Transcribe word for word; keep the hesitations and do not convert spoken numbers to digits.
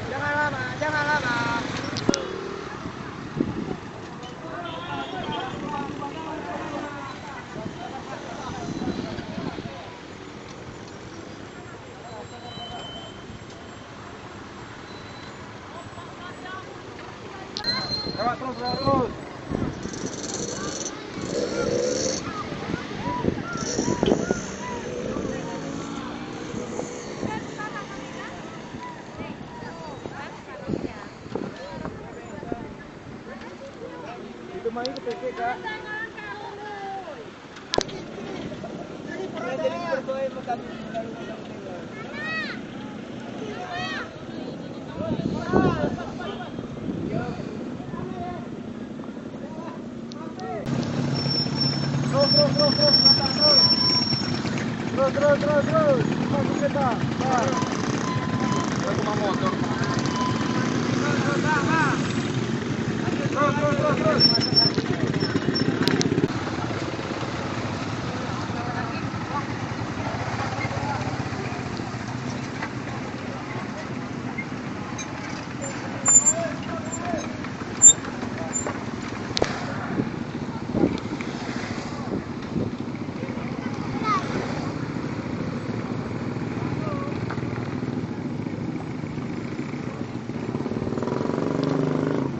Jangan lama, jangan lama. Lewat terus, lewat terus. Itu mah itu, Kak. Terus, terus, terus, terus, belakang, terus. Terus, terus, terus, terus. Masuk kereta. Nah. Terus, terus, terus, terus.